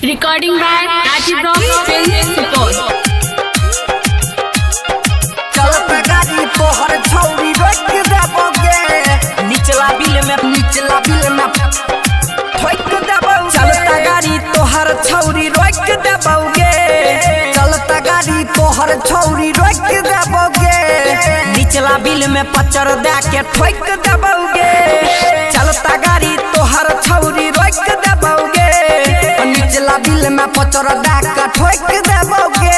Recording by Rajiv Rock Film Support. चलत गाड़ी तोहर छौरी रोक देबोगे, निचला बिल में, निचला बिल में ठोक देबौ। चलत गाड़ी तोहर छौरी रोक देबोगे, चलत गाड़ी तोहर छौरी रोक देबोगे, निचला बिल में पचर दे के ठोक देबोगे। चलत गाड़ी तोहर छौरी रोक देबोगे, निचला बिल में पचर दे के ठोक देबोगे,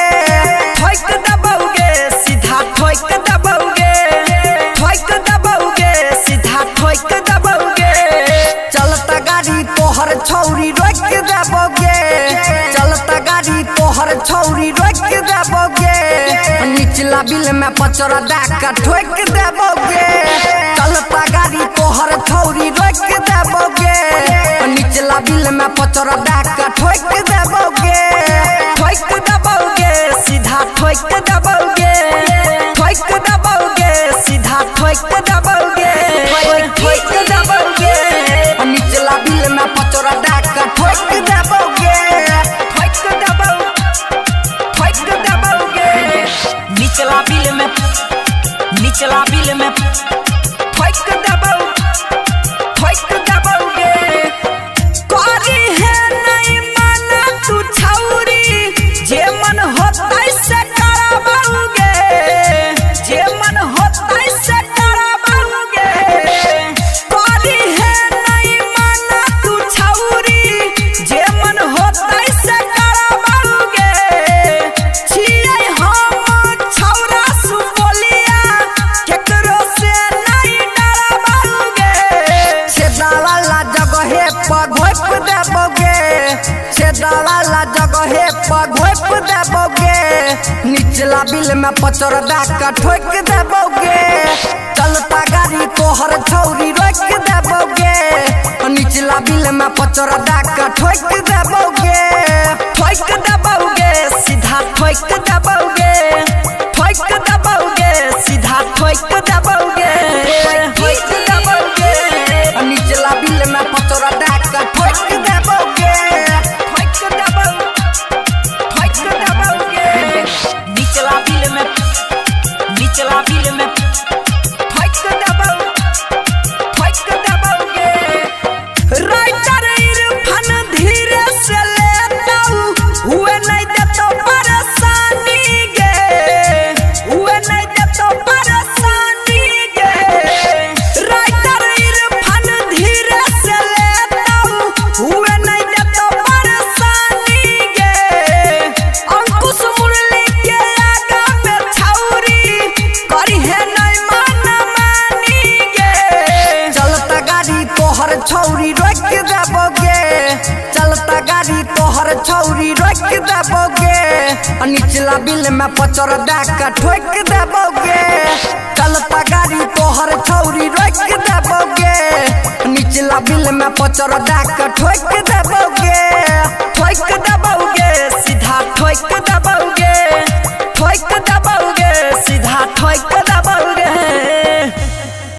ठोक देबोगे सीधा ठोक देबोगे, ठोक देबोगे सीधा ठोक देबोगे। चलत गाड़ी तोहर छौरी रोक देबोगे, चलत गाड़ी तोहर छौरी रोक देबोगे, निचला बिल में पचर दे के ठोक देबोगे। चलत गाड़ी तोहर छौरी रोक देबोगे, निचला बिल में पचर दे के ठोक देबोगे, ठोक देबोगे सीधा ठोक देबोगे, ठोक देबोगे सीधा ठोक देबोगे, ठोक देबोगे। निचला बिल में पचर दे के ठोक देबोगे, ठोक देबो, ठोक देबोगे। निचला बिल में, निचला बिल में ठोक देबो, ठोक देबोगे। करी है नहीं माना तू छौरी, जे मन होतै से कराबोगे, जे मन होतै से कराबोगे। करी है नहीं माना तू छौरी, जे मन होतै से कराबोगे। छियै हम छौरा सुपोलिया, केकरो से नहीं डराबोगे। छेदा वाला जगहे पर घोप देबोगे, छेदा वाला जगहे पर घोप देबोगे, निचला बिल में पचर दे के ठोक देबोगे। चलता गाड़ी तोहर छौरी रोक देबोगे, निचला बिल में पचर दे के ठोक देबोगे, ठोक देबोगे सीधा ठोक देबोगे, ठोक देबोगे सीधा ठोक देबोगे, ठोक देबोगे। निचला बिल में पचर दे के ठोक देबोगे, ठोक देबो, ठोक देबोगे। निचला बिल में, निचला बिल में ठोक देबो, ठोक देबोगे। राइटर इरफान धीरे से लेतौ, हुए नहीं देतौ परेशानी गे, हुए नहीं देतौ परेशानी गे। राइटर इरफान धीरे से लेतौ, हुए नहीं देतौ परेशानी गे। अंकुश मुरली के आगा में छौरी करी है नहीं माना मानी गे। चलता गाड़ी तोहर छौरी रोक देबोगे, चलता गाड़ी तोहर छौरी रोक देबोगे, निचला बिल में पचर दे के ठोक देबोगे। चलता गाड़ी तोहर छौरी रोक देबोगे, निचला बिल में पचर दे के ठोक देबोगे।